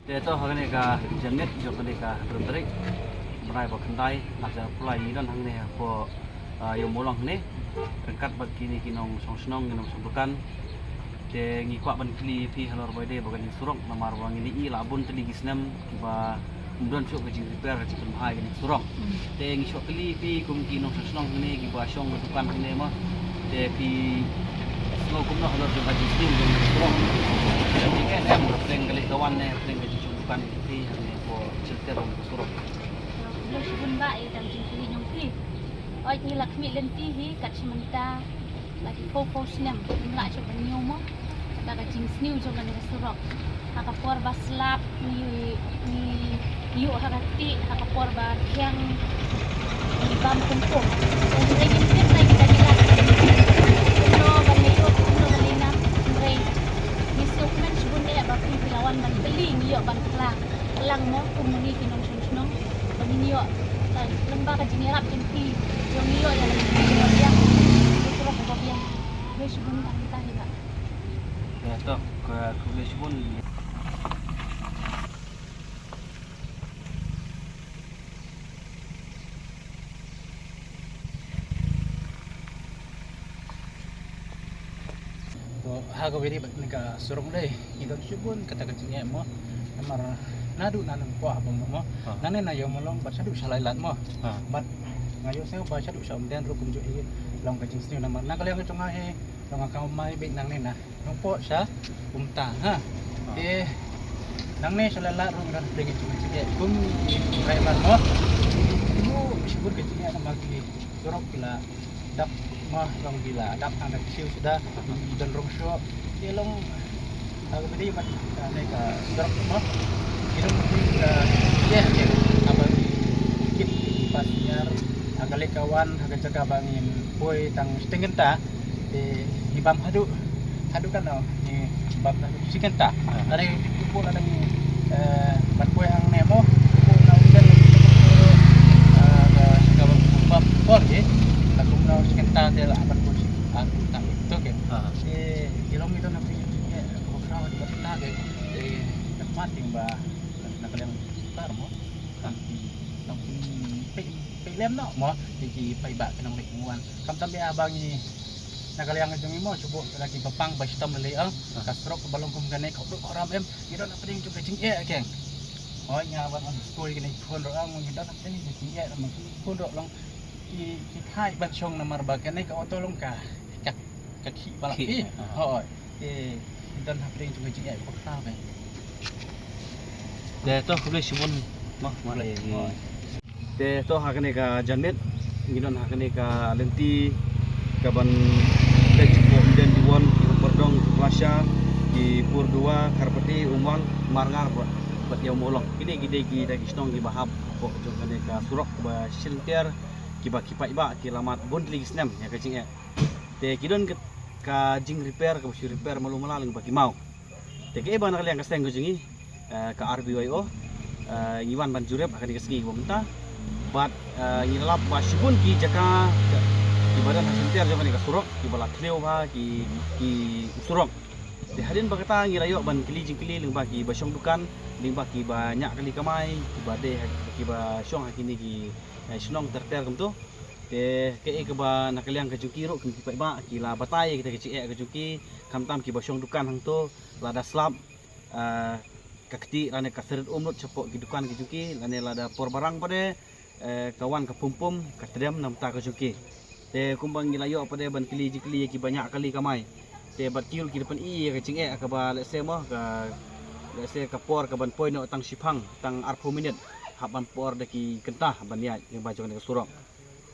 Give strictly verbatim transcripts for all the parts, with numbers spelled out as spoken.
Te to hangne ka janmiet jong kane ka hynriew tarik bnai ba khyndai, ar hajar arphew lai ngi don hangne hapoh, ah, Ïew Mawlong hangne ryngkat bad kine ki nongshong shnong, ki nongshong dukan. Te ngi kwah ban kylli ïa phi halor ba dei ba kane ka surok, namar ba ngi la ïohi la bun tylli ki snem kiba ym don shuh ka jingrepair, ka jingpynbha ïa kane ka surok. Te ngi shu kylli ïa phi kum ki nongshong shnong hangne, kiba shong ka dukan hangne mo. Te phi sngew kumno halor jong ka jingsniew jong ka surok? Te phi em, hapdeng ka leit ka wan ne hapdeng ka jingshong dukan, phi hangne hapoh shilter jong ka surok? Khublei shibun bah ïa ka jingkylli jong phi. Oi, ngi la khmih lynti hi kat shi mynta la ki phew phew snem, ngim lah shuh ban ñiew mo kata ka jingsniew jong kane ka surok. Ha ka por ba slap ngi, ngi ïuh ha ka tieh, ha ka por ba thiang ngi bam kumto. Hynrei ngim tip na kita ki lad kumno ban ïuh, kumno ban ïa nam. Hynrei ngi sngewkmen shibun eh ba phi la wan ban kylli, ngi ïoh ban kla lang mo kum ngi ki nongshong shnong ba ngin ïoh, eh, lyngba ka jingïarap jong phi, jong ngi ïoh ïa la ki surok ba biang. Khublei shibun, tang kita hi bah. Ïa to, khublei shibun. To, ha kaba ïadei bad kane ka surok dei, ngi don shibun kata ka jingeh mo. Namar naduh na Nongpoh haba mo. Ha. Nangne na Ïew Mawlong bad shaduh sha Laitlad mo. Ha. Bad nga ïohsngew ba shaduh sha Umden ruh kumjuh hi long ka jingsniew, namar na ka liang jong nga hi, long ka kamai beit nangne na Nongpoh sha kumta, ha. Ah. Te nangne sha Laitlad ruh ngi don hapdeng ka jingeh kum ki driver mo. Kum shibun ka jingeh namar ki surok ki la dap mo, long ki la dap tang da ki siew suda, ki don rong shuh. Te long, ah, kaba dei bad kane ka surok mo, ki don ki, ah, jingeh, jingeh haba ki kit ki passenger ha ka leit ka wan, ha ka jaka ba ngin poi tang shiteng kynta. Te ngi bam haduh, haduh katno, ngi bam haduh shi kynta. Ah. Lada ngi, ngi poi, lada ngi, eh, ban poi hangne mo, ngi poi na Umden, eh, ka, ka bam por ke, la kumno shi kynta te la ban poi shi, ah, kynta to ke. Ah. Te ngi long ngi don na phi, eh, ka khraw haduh kynta ke, eh, ka mat ïing ba na ka liang star mo. Ah. Ngi long ki pei, pei lem noh mo, ki, ki paidbah ki nongleit nongwan. Khamtam ïa ba ngi na ka liang jong ngi mo, shu buh da kiba pang ba shitom lei lei, ah. Ah. Ka surok ba long kum kane ka duk khram em, ngi don hapdeng jong ka jingeh keng. Hooid, nga wan wan skul kine ki khun ruh, ah, ngi don hapdeng ka jingeh, namar ki khun ruh long ki, ki thait ban shong namar ba kane ka auto long ka, ka, ka khih palat. Khih, eh. Hooid. Te ngi don hapdeng jong ka jingeh kaba khraw keng. Te to, khublei shibun mo, mo. Khublei. Te to, ha kane ka janmiet ngi don ha kane ka lynti kaban peit sha Umden, Diwon, ki Umpyrdong, ki Plasha, ki Purduwa, Kharpati, Umwang, Marngar bad, bad Ïew Mawlong. Kine ki dei kita ki shnong kiba hap hapoh jong kane ka surok ba shilynter, kiba ki paidbah ki la mad bun tylli ki snem ïa ka jingeh. Te ki don ka, ka jingrepair kaba shu repair malu mala lyngba ki maw. Te kaei ba na ka liang ka seng ka jong ngi, eh, ka R B Y O, eh, ngi wan ban jurip ha kane ka sngi kaba mynta. Bad, eh, ngi la lap ba shibun ki jaka kiba don ha shilynter jong kane ka surok kiba la thliew bha ki, ki surok. Te hadien ba kata ngi la ïoh ban kylli jingkylli lyngba kiba shong dukan, lyngba kiba ñiah kali kamai, kiba dei ha, kiba shong ha kine ki, eh, shnong ter ter kumto. Te kaei kaba na ka liang ka jong ki ruh kum ki paidbah ki la batai ïa kita ki jingeh ka jong ki, khamtam kiba shong dukan hangto, lada slap, ah, ka ktieh lane ka thrid um lut shapoh ki dukan ki jong ki, lane lada por ba rang pat de, eh, ka wan ka pum pum, ka tdem na bynta ka jong ki. Te kumba ngi la ïoh pat de ban kylli jingkylli ïa kiba ñiah kali kamai. Te bad ki ruh ki da pyni ïa ka jingeh kaba lehse mo, ka, lehse ka por kaban poi noh tang shiphang, tang arphew minit, hap ban por da ki kynta ban ïaid lyngba jong kane ka surok.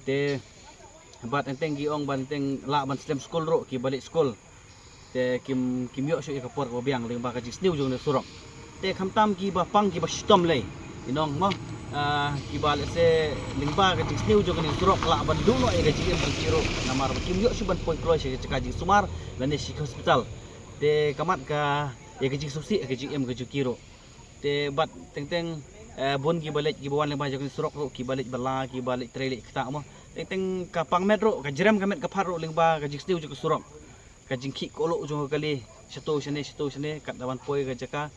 Te bad teng teng ki ong ba teng lah ban slem skul ruh kiba leit skul. Te kim, kim ïoh shuh ïa ka por kaba biang lyngba ka jingsniew jong kane ka surok. Te khamtam kiba pang kiba shitom lei, ki nong mo, ah, kiba lehse lyngba ka jingsniew jong kane ka surok lah ban duh noh ïa ka jingim jong ki ruh, namar ba kim ïoh shuh ban poi kloi sha ka jaka jingsumar lane sha ka hospital. Te ka mat ka ïa ka jingsngewsih ïa ka jingim ka jong ki ruh. Te bad teng teng, eh, bun kiba leit kiba wan lyngba jong kane ka surok ruh, kiba leit bylla, kiba leit trei leit ktah mo. Teng teng ka pang met ruh, ka jrem ka met ka phad ruh lyngba ka jingsniew jong ka surok. Ka jingkhih kohluk jong ka kali, shato shane, shato shane, katba wan poi ka jaka.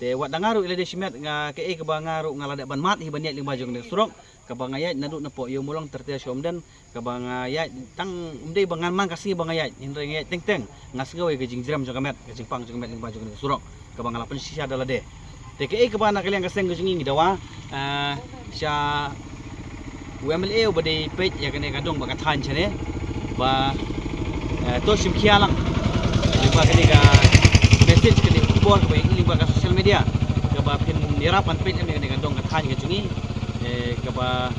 Te wat da nga ruh ïa lade shimet nga, kaei kaba nga ruh nga la dep ban mad hi ban ïaid lyngba jong kane ka surok, kaba nga ïaid naduh napoh Ïew Mawlong ter ter sha Umden, kaba nga ïaid tang ym dei ba ngan man ka sngi ba nga ïaid, hynrei nga ïaid teng teng, nga sngew ïa ka jingjrem jong ka met, ka jingpang jong ka met lyngba jong kane ka surok kaba nga la pynshisha da lade. Te kaei kaba na ka liang ka seng ka jong ngi ngi dawa, ah, sha u M L A uba dei peit ïa kane ka dong bad ka thaiñ shane, ba, eh, to shim khia lang lyngba kane ka message, kane ka khubor kaba ïa ngi lyngba ka social media, kaba phin ïarap ban peit lem ïa kane ka dong ka thaiñ ka jong ngi, eh, kaba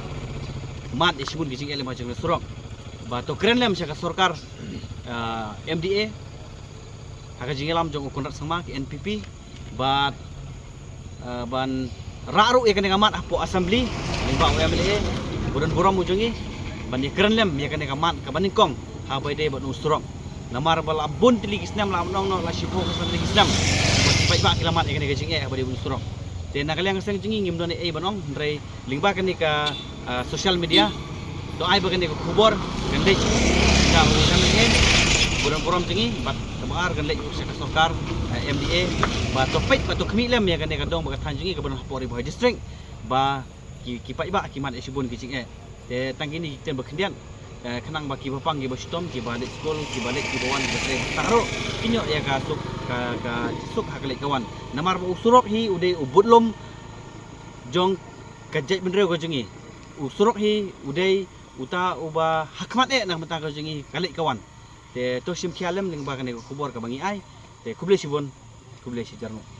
mad ïa shibun ki jingeh lyngba jong kane ka surok. Ba to kren lem sha ka sorkar, ah, M D A ha ka jingïalam jong u Conrad Sangma, ka N P P, bad, eh, ban rah ruh ïa kane ka mat hapoh Assembly lyngba u M L A ba don burom u jong ngi, ban ïakren lem ïa kane ka mat kaba nyngkong haba ïadei bad u surok. Namar ba la bun tylli ki snem, la ong noh la shiphew ka san tylli ki snem ba ki paidbah ki la mad ïa kane ka jingeh haba ïadei bad u surok. Te na ka liang ka seng jong ngi ngim don ei ei ban ong, hynrei lyngba kane ka, ah, social media, to ai ba kane ka khubor kan leit sha u M L A ba don burom jong ngi, bad kaba ar kan leit sha ka sorkar, eh, M D A, ba to peit, ba to khmih lem ïa kane ka dong bad ka thaiñ jong ngi kaba don hapoh Ri Bhoi District, ba ki, ki paidbah ki mad ïa shibun ki jingeh. Te tang kine ki ktien ba khyndiat, eh, khnang ba kiba pang kiba shitom, kiba leit skul, kiba leit kiba wan, kiba trei, tang ruh kin ïoh ïa ka suk, ka, ka suk ha ka leit ka wan. Namar ba u surok hi u dei u budlum jong ka jaitbynriew ka jong ngi. U surok hi u dei uta uba hakhmat eh na ka bynta ka jong ngi ka leit ka wan. Te to shim khia lem lyngba kane ka khubor kaba ngi ai. Te khublei shibun, khublei shihajar nguh.